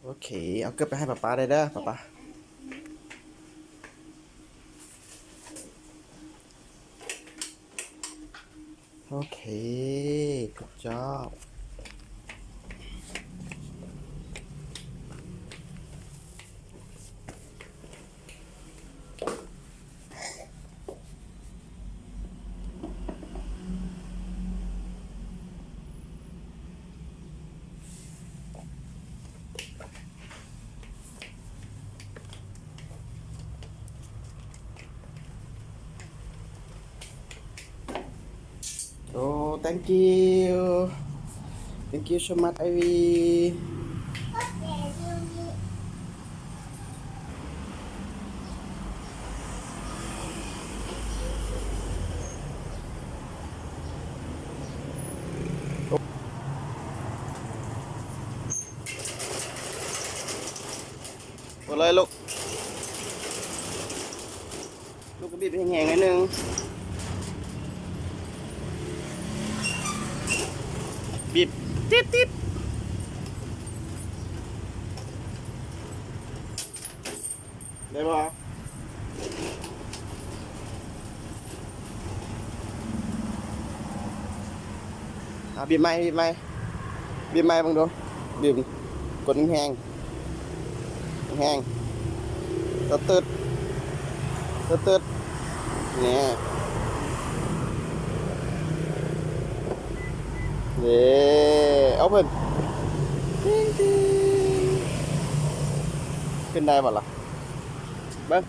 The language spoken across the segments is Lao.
ໂອເຄ ເອົາເກີບໄປໃຫ້ປ້າໆ ໄດ້ເດີ ປ້າໆ. ໂອເຄ good job. ໂອ້ thank you, thank you so much Ivy. ບໍ່ເລີຍລູກ. ລູກກໍບີບແຮງໆ ໜ້ອຍໜຶ່ງ ບີບຕິດໆ ໄດ້ບໍ່? ອ່າ ບີບໃໝ່ ບີບໃໝ່ ບີບໃໝ່ເບິ່ງດູ ບີບ ກົດແຮງໆ ແຮງໆ ຕຶດໆ ຕຶດໆ ນີ້ ເດ້ open ຕິງໆ ຂຶ້ນໄດ້ບໍ່ລະ? ເບິ່ງ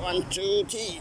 one two three.